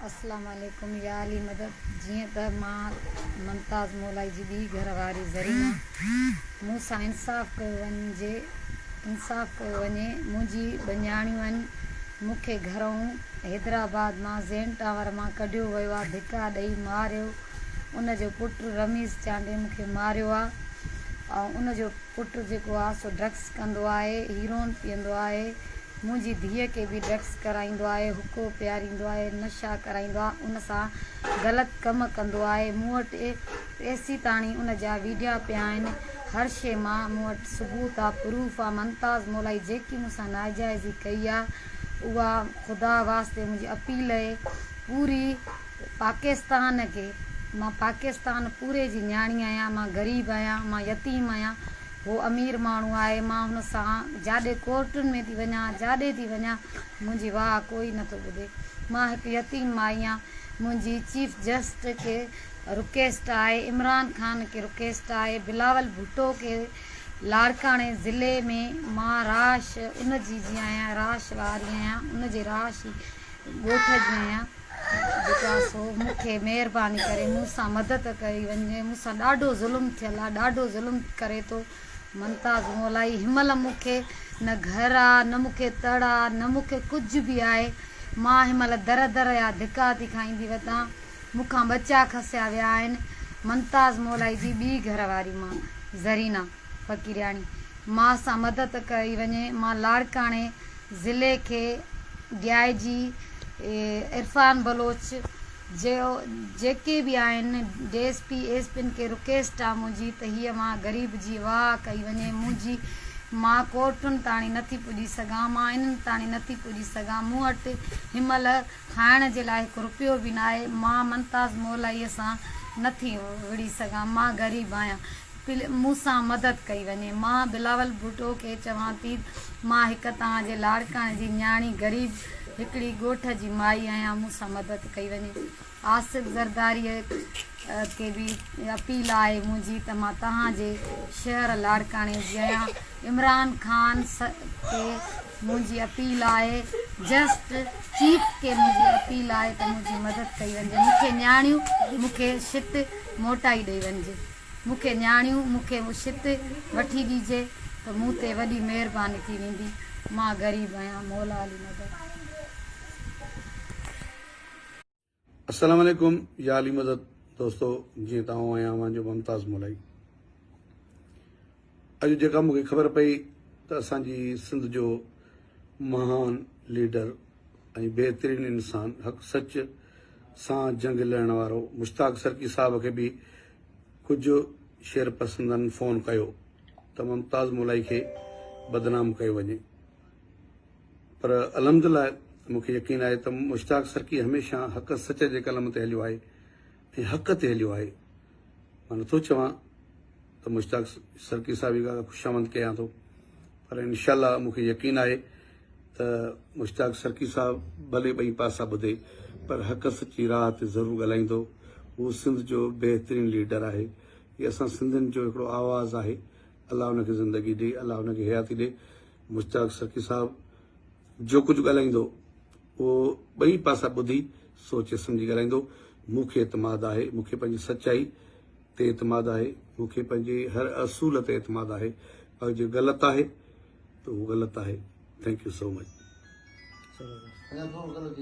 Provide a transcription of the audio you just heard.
اسلام عليڪم يا علي مدد جيئن ته مان ممتاز مولائي جي ٻي گهر واري زرينا مون سان انصاف ڪيو وڃجي انصاف ڪيو وڃي منهنجي ٻه نياڻيون آهن مون کي گهرئون حيدرآباد مان زين ٽاور مان ڪڍيو ويو آ ڌڪا ڏئي ماريو ان جو پٽ رميز چانڊيي مون کي ماريو آ ۽ ان جو پٽ جيڪو آ سو ڊرگس ڪندو آهي هيرون پيئندو آهي منهنجي ڌيء کي به ڊرگس ڪرائيندو آهي، حقو پياريندو آهي، نشا ڪرائيندو آهي، ان سان غلط ڪم ڪندو آهي، مون وٽ ايسيتاڻي ان جا ويڊيا پيا آهن، هر شيء مان مون وٽ ثبوت آ، پروف آ، ممتاز مولائي جيڪي مون سان ناجائزي ڪئي آ اها خدا واسطي منهنجي اپيل اهي پوري پاڪستان کي مان پاڪستان پوري جي نياڻي آهيان، مان غريب آهيان، مان يتيم آهيان، هو امير ماڻهو آهي، مان هن سان جاڏي ڪورٽن ۾ ٿي وڃان، جاڏي ٿي وڃان، منهنجي واهه ڪوئي نه ٿو ٻڌي. مان هڪ يتيم مائي آهيان. منهنجي چيف جسٽس کي رڪيسٽ آهي، عمران خان کي رڪيسٽ آهي، بلاول ڀٽو کي لاڙڪاڻي ضلعي ۾ مان رهائش ان جي جي آهيان، رهائش واري آهيان، ان جي رهائشي ڳوٺ جي آهيان. جيڪو آ سو مون کي مهرباني ڪري مون سان مدد ڪئي وڃي مون سان ڏاڍو ظلم ٿيل آ ڏاڍو ظلم ڪري ٿو ممتاز مولائي هنمهل مون کي نه گهر آ نه مون کي تڙ آ نه مون کي ڪجهه به آهي مان هنمهل در در جا ڌڪا ٿي کائيندي وتان مون کان ٻچا کسيا ويا آهن ممتاز مولائي جي ٻي گهر واري مان زرينا فقيرياڻي مان سان مدد ڪئي وڃي مان لاڙڪاڻي ضلعي کي ڊي I جي عرفان بلوچ جو جيڪي به آهن ڊي ايس پي ايس پين کي رڪيسٽ آ منهنجي ته هيء مان غريب جي واهه ڪئي وڃي منهنجي مان ڪورٽن تاڻي نٿي پڄي سگهان مان انهن تاڻي نٿي پڄي سگهان مون وٽ هنمهل کائڻ جي لاء هڪ رپيو به ناهي مان ممتاز مولائي سان نٿي وڙهي سگهان مان غريب آهيان مون سان مدد ڪئي وڃي. مان بلاول ڀٽو کي چوان ٿي مان هڪ توهان جي لاڙڪاڻي جي نياڻي غريب هڪڙي ڳوٺ جي مائي آهيان مون سان مدد ڪئي وڃي. آصف زرداري کي به اپيل آهي منهنجي ته مان توهان جي شهر لاڙڪاڻي جي آهيان عمران خان کي منهنجي اپيل آهي جسٽ چيف کي منهنجي اپيل آهي ته منهنجي مدد ڪئي وڃجي مون کي نياڻيون مون کي شت موٽائي ڏئي وڃجي. مون کي نياڻيون، مون کي ڇت وٺي ڏيجي ته مون تي وڏي مهرباني ٿي ويندي. مان غريب آهيان. مولا علي مدد. السلام عليڪم يا علي مدد دوستو جيئن ته آئون آهيان اوهان جو ممتاز مولائي اڄ جيڪا مون کي خبر پئي ته اسان جي سنڌ جو مهان ليڊر ۽ بهترين انسان حق سچ سان جنگ لڙڻ وارو مشتاق سرڪي صاحب کي به ڪجهه شعر پسندن فون ڪيو ته ممتاز مولائي کي بدنام ڪيو وڃي پر الحمدلله مون کي يقين آهي ته مشتاق سرڪي هميشه حق سچ جي قلم تي هليو آهي ۽ حق تي هليو آهي مان نٿو چوان ته مشتاق سرڪي صاحب جي ڪا خوشامد ڪيان ٿو پر انشاء الله مون کي يقين آهي ته مشتاق سرڪي صاحب ڀلي ٻئي پاسا ٻڌي پر حق سچ جي راهه تي ضرور ڳالهائيندو. هو سنڌ جو بهترين ليڊر آهي. هي اسان سنڌين جو هڪڙو آواز آهي. الله هن کي زندگي ڏي، الله هن کي حياتي ڏي. مشتاق سرڪي صاحب جو ڪجهه ڳالهائيندو اهو ٻئي پاسا ٻڌي سوچي سمجهي ڳالهائيندو. مون کي اعتماد آهي، مون کي پنهنجي سچائي تي اعتماد آهي، مون کي پنهنجي هر اصول تي اعتماد آهي. باقي جي غلط آهي ته اهو غلط آهي thank you so much.